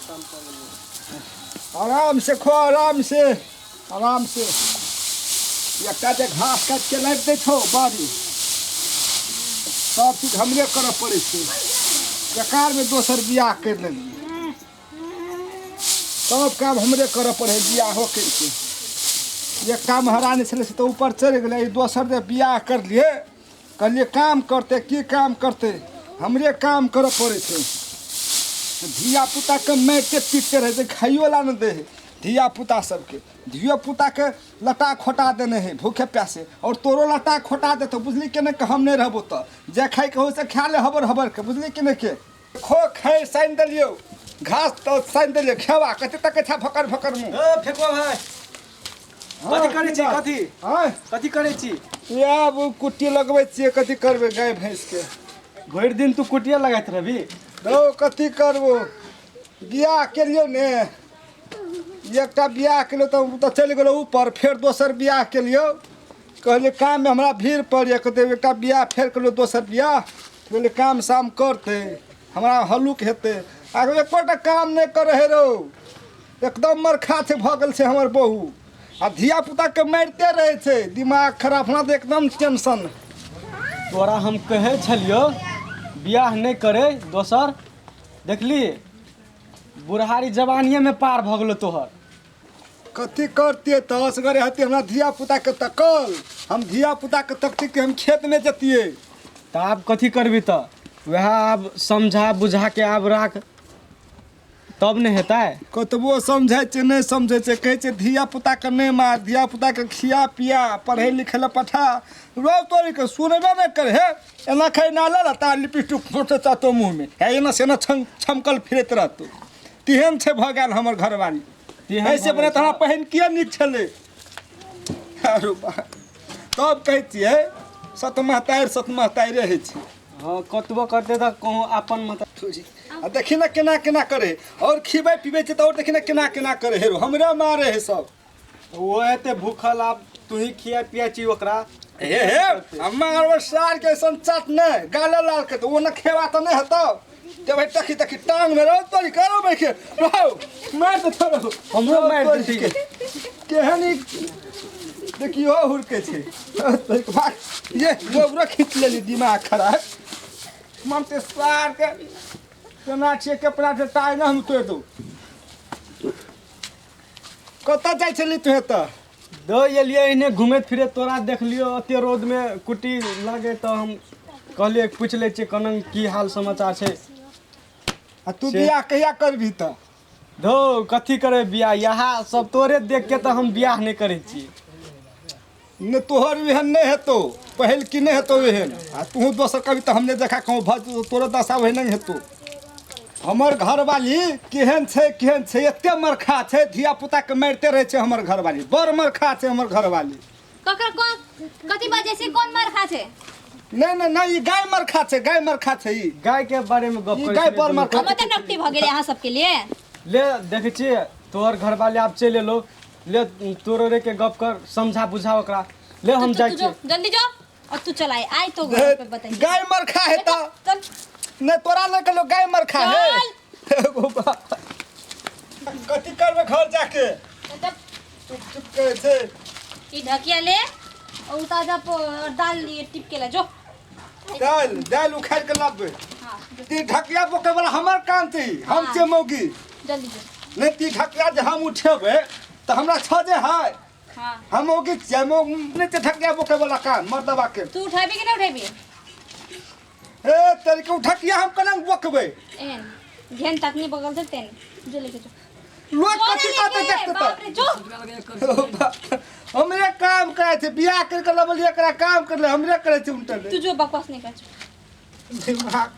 काम कऽ लेलियै। आराम से खो, आराम से, आराम से। एकटा जे घास काटि के लाबि दै छौ बाड़ी, सब चीज हमरे करऽ पड़ै छै। बेकारमे दोसर बियाह करि लेलियै, सब काम हमरे करऽ पड़ै है। बियाहो करिके एकटा महारानी छलै से तऽ ऊपर चढ़ि गेलै। ई दोसर जे बियाह करलियै, कहलियै काम करतै, की काम करतै? हमरे काम करऽ पड़ै छै। धियापुताके मारिते पीटते रहै छै, खाइयो ला नहि दै हइ धियापुता सबके। धियो पुताके लटा खोटा देने हइ भूखे प्यासे, आओर तोरो लटा खोटा देतौ, बुझली के नहि? हम नहि रहबो तऽ जे खाइके हो से खा ले हबर हबरके, बुझली कि नहि? के खो खाइ सानि देलियौ घास तऽ सानि देलियौ, खेबा कते तक छै भकर भकर मुँह। ए फेकुआ भाय, कथी करै छी? कथी? आँय? कथी करै छी? इएह कुट्टी लगबै छियै, कथी करबै गाय भैंसके। भरि दिन तू कुटिया लगाइत रहबी? रौ, कथी करबो, बियाह केलियौ ने, एकटा बियाह केलियौ तऽ ओ तऽ चलि गेलौ ऊपर। फेर दोसर बियाह केलियौ, कहलियै काममे हमरा भीड़ पड़ैए। कहतै एकटा बियाह फेर केलियौ, दोसर बियाह कहलियै काम साम करतै, हमरा हल्लुक हेतै। आगू एकोटा काम नहि करै हइ रौ, एकदम मरखा छै भऽ गेल छै हमर बहू, आ धिया पुताके मारिते रहै छै। दिमाग खराब, हमरा तऽ एकदम टेंशन। तोरा हम कहै छलियौ बियाह नहि करे दोसर, देखली बुढ़ारी जवानिएमे पार भऽ गेलो तोहर। कथी करतियै तऽ असगरे हती, हमरा धिया पुताके तकल, हम धिया पुताके तकती कि हम खेतमे जतियै? तऽ आब कथी करबी तऽ? वएह आब समझा बुझा के आब राख तब ने हेतै। कतबो समझै छै, नहि समझै छै। कहै छै धिया पुताके नहि मार, धिया पुताके खिया पिया पढ़ै लिखै लए पठा। रौ तोरीके, सुनबे नहि करे हे। एना खाइ ना ले तार लिपस्टिक फोटे चाहतो मुँहमे, हे एना से एना छम छमकल फिरैत रहतो, तेहन छै भऽ गेल हमर घरवाली। तेहन एहिसँ भऽ बड़ा गेल तऽ हमरा छै। पहिन किए नीक छलै। आरो बा, तब कहै छियै सतमहतारि सतमहतारिे होइ छै। हँ, कतबो करतै तऽ कहूँ अपन मत आ देखी ने केना केना करे, और खिबै पिबै छै तऽ और देखी ने केना केना करे हे, हमरे मारे है सब। ओ हेतै भूखल, आब तू ही खिया पिया छी ओकरा। हे हे, हम्मा और सार के ऐसन चट ने गाले लाल के तो वो न खेवा तऽ नहि हेतौ। ते भाई तखी तखी टांग में रहो तोरी करो बैठे रहो, मार दे थोड़ो। हमरो मारि देतै। केहन ई देखियो हुड़के छै। भाग ये गोबरो खींच लेली, दिमाग खराब। ममते सार के केना छियै कपड़ा के टाइ ने हम तोड़ि दू। कतऽ जाइ छली तू एतऽ? दऽ एलियै एहने घुमैत फिरैत, तोरा देखलियौ ओते रौदमे कुट्टी लगे तऽ हम कहलियै पूछि लै छियै कोना की हाल समाचार छै। आ तू बियाह कहिया करबही तऽ? धौ, कथी करे बियाह, इएह सब तोरे देख के तऽ हम बियाह नहि करै छी। नहि, तोहर एहन नहि हेतौ, पहिल की नहि हेतौ एहन। आ तू दोसर कभी तऽ हम नहि देखा कहूँ भऽ जेतौ, तोरो दशा ओहन नहि हेतौ। हमर घरवाली केहन छै, केहन छै, एते मरखा छै, धिया पुताके मारिते रहै छै। हमर घरवाली बड़ मरखा छै हमर घरवाली। ककर कोन कथी बाजै छै? कोन मरखा छै? नहि नहि नहि, ई गाय मरखा छै, गाय मरखा छै ई। गाय के बारे में गप ई करै गाय छलियै बड़ दुनू। मरखा। हम तऽ नकटी भऽ गेलै अहाँ सबके लिए। ले देखै छियै तोहर घरवाली आब चलि एलो, ले तोरो रे के गप कर, समझा बुझा ओकरा। ले हम तू जाइ तू छियै। जो जल्दी जो और तू चल आए आए तो घर पे बताइए। गाय मरखा है तऽ चल। नहि, तोरा नहि कहलो, गाय मरखा है। चल। एगो बाप। कथी करबै घर जाके? जब चुप चुप करै छै। ई ढकिया ले और उतार जा और दाल लिए टिप के ला जो। दालि दालि उखाड़ि के लाबबै? हाँ, जो। ती ढकिया बोके वाला हमर काम छै, हम हाँ। छियै मौगी। जल्दी जो। नहि, ती ढकिया जे हम उठेबै तऽ हमरा छजे है। हाँ। हम मौगी छियै, मौगी नहि छै ढकिया बोके वाला काम मर्दबा के। तू उठेबी कि नहीं उठेबी? हे तरीके, उठकिया हम केना बोकबै? एहन घेन तकनी बगल से तेन जो लेके जो। लोग जो कथी ना कहते लेके, देखते बाप तऽ रे जो। हमरे काम करै छै, बियाह करि कऽ लबलियै एकरा काम करले, हमरे करै छै उनटले। तू जो, बकवास नहीं कर, जो। दिमाग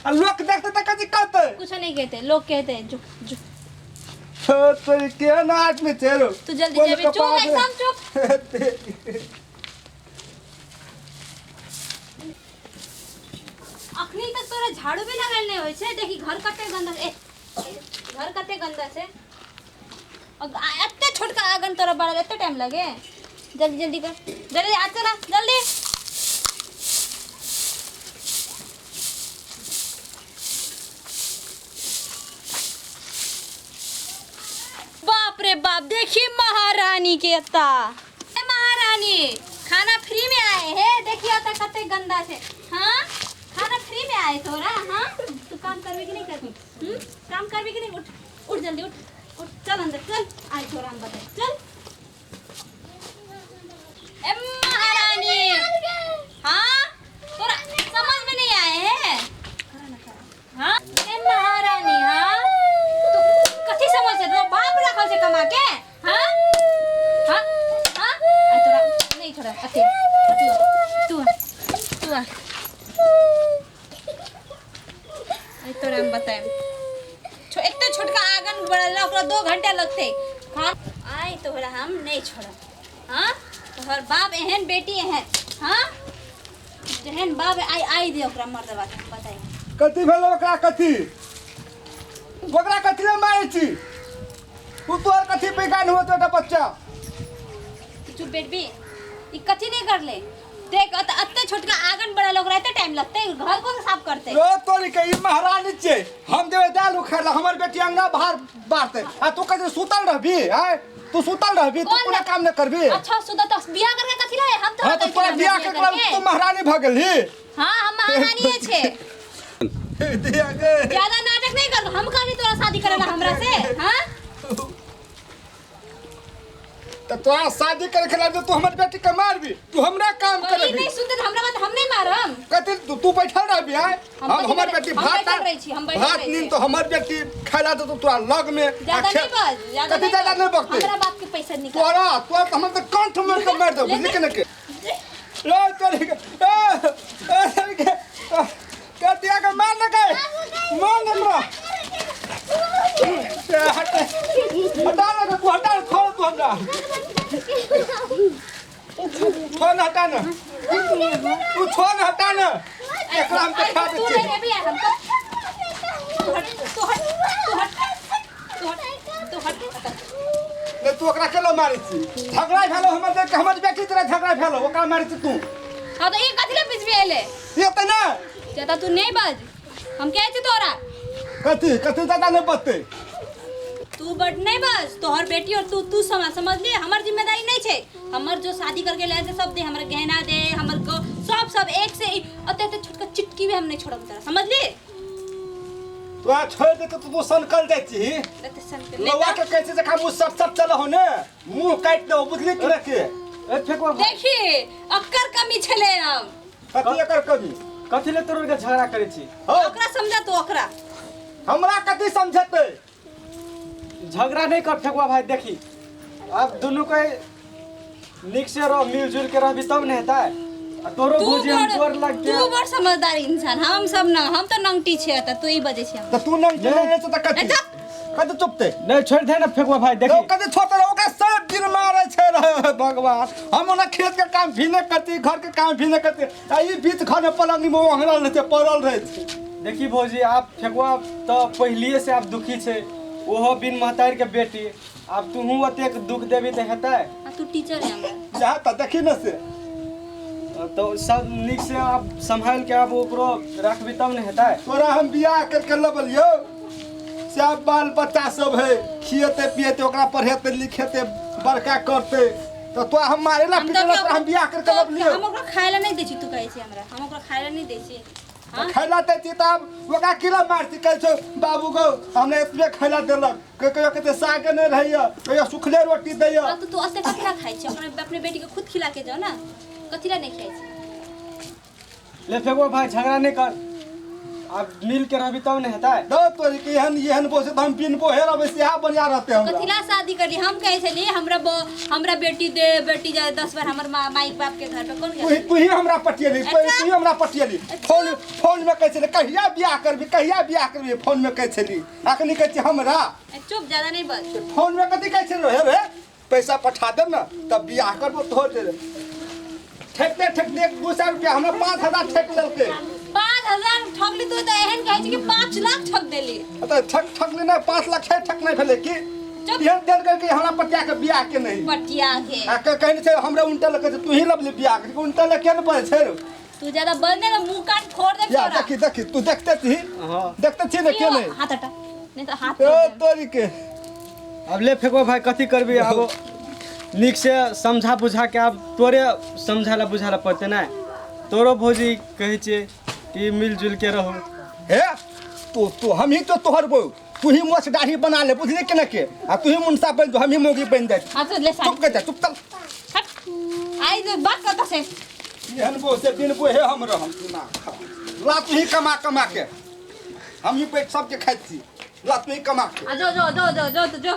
आ लोक देखते तऽ कथी कहते? कुछ नहीं कहते लोग, कहते जो जो। हे तोरी, केहन आदमी छै रौ। तू जल्दी कोन जेबी, चुप। कपार रे। एकदम चुप। हे तेरी। अखनी तक तोरा झाड़ू भी लगायल नहीं होइ छै। देखी घर कते गंदा ए, घर कते गंदा छै और एते छोटका आंगन तोरा बड़ा एते टाइम लगे? जल्दी जल्दी कर, जल्दी आ चला जल्दी। बाप रे बाप, देखिए महारानी के अत्ता। ए महारानी, खाना फ्री में आए हे, देखिए अत्ता कते गंदा छे। हाँ, खाना फ्री में आए तोरा। हाँ, तू काम करबी कि नहीं करबी? काम करबी कि नहीं? उठ उठ जल्दी, उठ उठ, चल अंदर चल, आए तोरा हम बताए, चल। ए महारानी, हाँ तोरा समझ में नहीं आए है? हाँ ए महारानी, हाँ तू कथी समझ छै? तोरा बाप राखल छै कमा के? हाँ हाँ हाँ, आ तोरा नहीं छोड़ा, अते तू तू तू आ, आई तोरा हम बताएम। एते छोटका आंगन बढ़ल, ओकरा 2 घंटा लगतै खान। आई तोरा हम नहीं छोड़ब। हाँ, तोहर बाप एहन, बेटी एहन। हाँ, जेहन बाप आई आई दे ओकरा मर्दबा के हम बताएम। कथी भेलो ओकरा? कथी ओकरा कथी ले मारै छी? उ तोहर कथी बेगान हुआ तोरा बच्चा? तू चुप बैठबी? ई कथी नहीं करले? देख, अते छोटका आंगन बढ़ल, ओकरा एते टाइम लगतै? घर कोन साफ करतै? रो तोरी के, ई महारानी छै। हम देबै दाल उखाड़ला, हमर बेटी अंगना बाहर बारतै आ तू कथी सुतल रहबी? आय, तू सुतल रहबी? तू कोन कोनो काम नहि करबी? अच्छा सुधा, तो बियाह करके कथी रहे हम तो? हाँ, तो तोरा बियाह के तू महारानी भऽ गेलही? हाँ, हम महारानी छे। दिया गे। ज्यादा नाटक नहीं कर। हम कहली तोरा शादी करेला हमरा से? हाँ, तऽ तोरा शादी करे के लागे तू हमर बेटी के मारबी? तू हमरा काम तो ई करबी? नहीं सुनते तो हमरा बात, हम नहीं मारम। कथी तू तू बैठल रहबी? आय, हम हम कथी हमर करे? बेटी हम भात बैठल रहै छी, हम बैठल भात रहै नीन छी। तो हमर बेटी खाइला देतो तोरा लग में आ ज्यादा नहीं बज, ज्यादा कथी नहीं ज्यादा बज। नहीं बकते? हमरा बाप के पैसा निकाल। तोरा तोरा तऽ हमर तऽ कंठ में के मारि देबो, बुझली के ने के रे तोरी के। ए ए तोरी के के दिया के मार न के, मार न तोरा। ए, हट हटा न तू, हटा छोड़ तू हमरा, छोड़ न, हटा न तू, छोड़ न, हटा न एकरा, हम देखा तू दै नहीं छियै। रहबी हमको। तू हट, तू हट, तू हट, तू हट, तू हट, हट। नहीं, तू ओकरा केलो मारै छी? झगड़ा भेलो हमर देख के, हमर बेटी तोरा झगड़ा भेलो, ओकरा मारै छी तू? हाँ, तो ये कथी ले बीच में एले? ये तऽ ना। ज्यादा तू नहीं बज, हम कहै छी तोरा। कथी कथी दादा नहीं बतते? तू बड नहीं बस, तोहर बेटी और तू तू समझ समझ लिए, हमर जिम्मेदारी नहीं छे। हमर जो शादी करके लाए से सब दे, हमर गहना दे, हमर को सब सब एक से एक, अते अते छोटका चिटकी भी हम नहीं छोड़ब तोरा, समझ लिए? तोरा छोड़ दे तऽ तू सनकल जाइ छी। अते सन के लौआ के कहै छै जे मुँह सट सट चल हो ने, मुँह काटि दो, बुझली कि के? ए फेकुआ भाई। देखी, अक्कर कमी छले हम। कथी एकर कमी? कथी ले तोर के झगड़ा करै छी? हो। ओकरा समझा तू ओकरा। हमरा कथी समझेतै? झगड़ा नहीं कर फेकुआ भाई, देखी अब दुनू के निक से रह, मिलजुल के रहबी तब ने हेतै। आ तोरो तू भौजी हम बड़ गोर लग तू के बड़ समझदार इंसान, हम सब न, हम तो नंगटी छे, त तू ही बजे छे। तऽ तू नंग चले छै तऽ कथी अच्छा। कथी चुपते? नहीं छोड़ दे ना फेकुआ भाई, देखी। कथी छोड़ते? ओकरा सब दिन मारै छै रे भगवान। हम ओना खेत के काम भी नहि करती, घर के काम भी नहि करती, आ ई बीच घर में पलंग में ओंघरल रहै छै, पड़ल रहै छै। देखी भौजी, आप फेकुआ तो पहिलिए से आप दुखी छे, ओहो बिन महतारी के बेटी, आब तुहू ओतेक दुख देबी तऽ हेतै? आ तू टीचर है हमरा। जा तऽ देखी ने से। तो सब निक से आप संभाल के आप ओकरो रखबी तब ने हेतै? तोरा हम बियाह करके लबलियौ से आब बाल बच्चा सब है, खिएते पिएते, ओकरा पढ़ेते लिखेते, बड़का करते, तऽ तोरा हम मारे ला हम पीटे ला तोरा हम बियाह करके तो लबलियौ? हम ओकरा खाए ला नहीं दै छी, तू कहै छी हमरा हम ओकरा खाए ला नहीं दै छी? हाँ? खैला दै छी तऽ आब ओकरा किला मारती? कहै छौ बाबू गौ, हमरा एतबे खैला देलक, कहियो कहियो साग नहि रहैया, कहियो सुखले रोटी दैया। हाँ, तो तू अते कथी ला खाइ छी? अपने अपने बेटी के खुद खिला के जाओ ना, कथी ला नहीं खाइ छी? ले फेकुआ भाई, झगड़ा नहीं कर, आप मिल के रहबी तब ने हेतै? दो तोरी के, एहन एहन बोसे तऽ हम बिन बोहे रहबै, सेहा बढ़िया रहतै हमरा। कथी ला शादी करली? हम कहै छलियै हमरा हमरा बेटी दे, बेटी जाए 10 बार हमर माई बाप के घर पे कोन तू गेल? ही तू ही हमरा पटियली। अच्छा। तू ही हमरा पटियली। फोन फोन में कहै छलै कहिया बियाह करबी, कहिया बियाह करबी, फोन में कहै छली। अखनी कहै छी हमरा। ए, चुप, ज्यादा नहीं बज। फोन में कथी कहै छलै? हे रे, पैसा पठा दे ने तब बियाह करबो तोहर। दे ठेकते ठेकते 1-2 सए रुपया हमरा 5,000 ठेक लेलकै। 5,000 ठगली तू? तऽ एहन कहै छी कि 5 लाख ठग देली। तऽ ठक ठकली नहि, 5 लाख छै, ठक नहि भेलै की? चुप। एहन देल करके हमरा पटिया के बियाह के नहीं। पटिया के। आ कहने छै हमरा उल्टा लगे छै, तू ही लबली बियाह के, उल्टा लगे के ने पड़ै छै? तू ज्यादा बज नहीं, मुंह कान फोड़ दे या तोरा। देखी देखी, तू देखते छी। हाँ। देखते छी ने के नहीं? हाथ हटा, नहीं तो हाथ ओ तोड़ देब। तोरी के। आब ले फेको भाई, कथी करबी आब? नीक से समझा बुझा के आब तोरे समझा ला बुझा ला पड़ते ना। तोरो भौजी कहै छियै कि मिलजुल के रहू। हे तू तू हम ही तो तोहर बहू, तू ही मोछ दाढ़ी बना ले, बुझली के ना के, आ तू ही मुनसा बन जो, हम ही मोगी बन जाए। हाँ तो ले साड़ी। चुप कर जा, चुप चल। हट आई जो बात करता से। एहन बो से बिन बोहे हम रहम ना खा। ला तू ही कमा कमा के, हम ही पेट सबके खाइत छी, ला तू ही कमा के। आ जो जो जो जो जो तो जो।